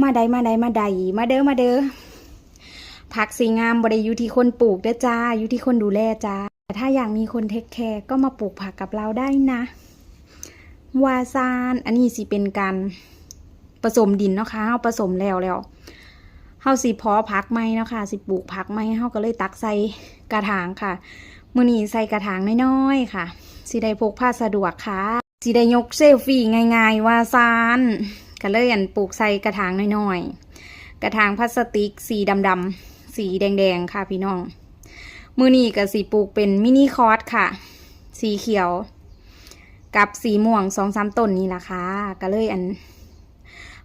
ມາໄດ້ ມາໄດ້ ມາໄດ້ ມາເດີ ມາເດີ. ຜັກຊິງາມບໍ່ໄດ້ຢູ່ທີ່ຄົນປູກເດີຈ້າ ຢູ່ທີ່ຄົນດູແລຈ້າ. ຖ້າຢາກມີຄົນເທກແຄ ກໍມາປູກຜັກກັບລາວໄດ້ນະ ວ່າຊັ້ນ. ອັນນີ້ຊິເປັນການປະສົມດິນເນາະຄ່ະ ເຮົາປະສົມແລ້ວ ແລ້ວເຮົາຊິເພາະຜັກໃໝ່ເນາະຄ່ະ ຊິປູກຜັກໃໝ່ ເຮົາກໍເລີຍຕັກໃສ່ກະຖາງຄ່ະ. ມື້ນີ້ໃສ່ກະຖາງນ້ອຍໆຄ່ະ ຊິໄດ້ພົກພາສະດວກຄ່ະ. ຊິໄດ້ຍົກເຊລຟີງ່າຍໆວ່າຊັ້ນ ກະເລີຍອັນ ປູກໃສ່ກະຖາງນ້ອຍໆ ກະຖາງພລາສຕິກສີດຳໆ ສີແດງໆຄ່ະພີ່ນ້ອງ. ມື້ນີ້ກະຊິປູກເປັນມິນິຄອດຄ່ະ ສີຂຽວ ກັບສີມ່ວງ ສອງສາມຕົ້ນນີ້ລະຄ່ະ. ກະເລີຍອັນ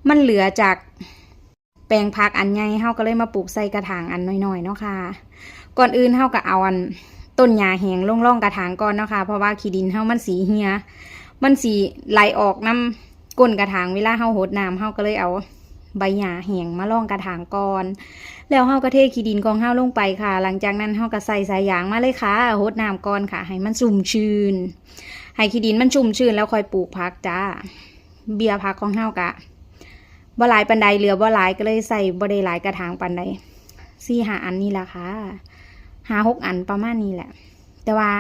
ມັນເຫຼືອຈາກ ແປງຜັກອັນໃຫຍ່ ເຮົາກໍເລີຍມາປູກໃສ່ກະຖາງອັນນ້ອຍໆເນາະຄ່ະ. ກ່ອນອື່ນເຮົາກໍເອົາອັນ ຕົ້ນຫຍ້າແຫ້ງລົງລອງກະຖາງກ່ອນເນາະຄ່ະ ເພາະວ່າຂີ້ດິນເຮົາມັນຊິເຫ່ຍ ມັນຊິໄຫຼອອກນຳກົ້ນກະຖາງ ເວລາເຮົາຫົດນ້ຳ ເຮົາກໍເລີຍເອົາໃບຫຍ້າແຫ້ງມາລອງກະຖາງກ່ອນ ແລ້ວເຮົາກໍເທຂີ້ດິນຂອງເຮົາລົງໄປຄ່ະ. ຫຼັງຈາກນັ້ນເຮົາກໍໃສ່ສາຍຢາງມາເລີຍຄ່ະ ຫົດນ້ຳກ່ອນຄ່ະ ໃຫ້ມັນຊຸ່ມຊື່ນ ໃຫ້ຂີ້ດິນມັນຊຸ່ມຊື່ນ ແລ້ວຄ່ອຍປູກຜັກຈ້າ. ເບ້ຍຜັກຂອງເຮົາກະ ບໍ່ຫຼາຍປານໃດ ເຫຼືອບໍ່ຫຼາຍ ກໍເລີຍໃສ່ບໍ່ໄດ້ຫຼາຍກະຖາງປານໃດ ສີ່ຫ້າອັນນີ້ລະຄ່ະ ຫ້າຫົກອັນປະມານນີ້ແຫຼະ. ແຕ່ວ່າ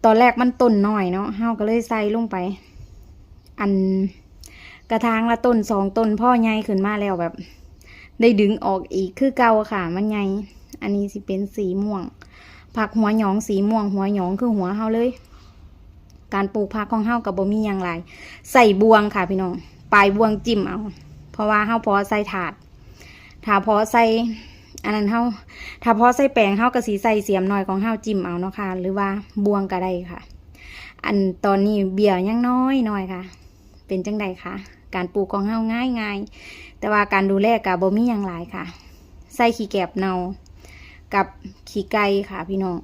ຕອນແລກມັນຕົ້ນນ້ອຍເນາະ ເຮົາກໍເລີຍໃສ່ລົງໄປ ອັນ ກະຖາງລະຕົ້ນສອງຕົ້ນ ພໍໃຫຍ່ຂຶ້ນມາແລ້ວແບບ ໄດ້ດຶງອອກອີກຄືເກົ່າຄ່ະ ມັນໃຫຍ່. ອັນນີ້ຊິເປັນສີມ່ວງ ຜັກຫົວຫຍອງສີມ່ວງ ຫົວຫຍອງຄືຫົວເຮົາເລີຍ. ການປູກຜັກຂອງເຮົາກໍບໍ່ມີຫຍັງຫຼາຍ ໃຊ້ບ່ວງຄ່ະພີ່ນ້ອງ ປາຍບ່ວງຈິ້ມເອົາ ເພາະວ່າເຮົາພໍໃສ່ຖາດ ຖ້າພໍໃສ່ອັນນັ້ນເຮົາ ຖ້າພໍໃສ່ແປງ ເຮົາກໍຊິໃຊ້ສຽມນ້ອຍຂອງເຮົາຈິ້ມເອົາເນາະຄ່ະ ຫຼືວ່າບ່ວງກໍໄດ້ຄ່ະ. ອັນຕອນນີ້ເບ້ຍຍັງນ້ອຍໆຄ່ະ. ເປັນຈັ່ງໃດຄະ? ການປູກຂອງເຮົາງ່າຍໆ ແຕ່ວ່າການດູແລກໍບໍ່ມີຫຍັງຫຼາຍຄ່ະ ໃສ່ຂີ້ແກບເນົ່າກັບຂີ້ໄກ່ຄ່ະພີ່ນ້ອງ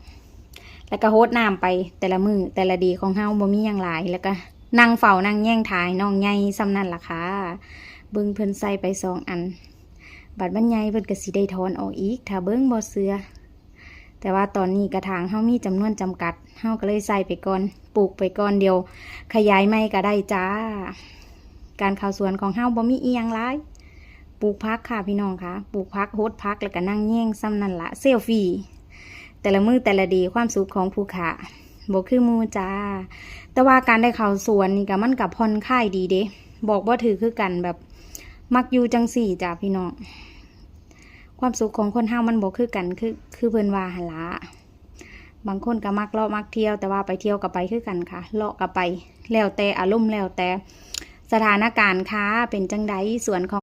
ແລ້ວກໍຫົດນ້ຳໄປແຕ່ລະມື້ແຕ່ລະເດຂອງເຮົາ ບໍ່ມີຫຍັງຫຼາຍ ແລ້ວກໍນັ່ງເຝົ້ານັ່ງແຍງຖ້າໃຫ້ນ້ອງໃຫຍ່ສ່ຳນັ້ນລະຄ່ະ. ເບິ່ງເພິ່ນໃສ່ໄປສອງອັນ ບັດມັນໃຫຍ່ເພິ່ນກໍຊິໄດ້ຖອນອອກອີກ ຖ້າເບິ່ງບໍ່ເຊື່ອ. ແຕ່ວ່າຕອນນີ້ກະຖາງເຮົາມີຈຳນວນຈຳກັດ ເຮົາກໍເລີຍໃສ່ໄປກ່ອນ ປູກໄປກ່ອນ ດຽວຂະຫຍາຍໃໝ່ກໍໄດ້ຈ້າ. ການເຂົ້າສວນຂອງເຮົາບໍ່ມີອີ່ຫຍັງຫຼາຍ ປູກຜັກຄ່ະພີ່ນ້ອງຄ່ະ ປູກຜັກ ຫົດຜັກ ແລ້ວກໍນັ່ງແຍງສ່ຳນັ້ນລະ ເຊລຟີ ແຕ່ລະມື້ແຕ່ລະເດ ຄວາມສຸກຂອງຜູ້ຄ້າບໍ່ຄືໝູ່ຈ້າ. ແຕ່ວ່າການໄດ້ເຂົ້າສວນນີ້ກໍ ມັນກໍຜ່ອນຄາຍດີເດ ບອກບໍ່ຖືກຄືກັນ ແບບມັກຢູ່ຈັ່ງຊີ້ຈ້າພີ່ນ້ອງ. ຄວາມສຸກຂອງຄົນເຮົາມັນບໍ່ຄືກັນ ຄື ຄືເພິ່ນວ່າຫັ້ນລະ ບາງຄົນກໍມັກເລາະມັກທ່ຽວ ແຕ່ວ່າໄປທ່ຽວກໍໄປຄືກັນຄ່ະ ເລາະກໍໄປ ແລ້ວແຕ່ອາລົມ ແລ້ວແຕ່ສະຖານະການຄ່ະ. ເປັນຈັ່ງໃດສວນຂອງ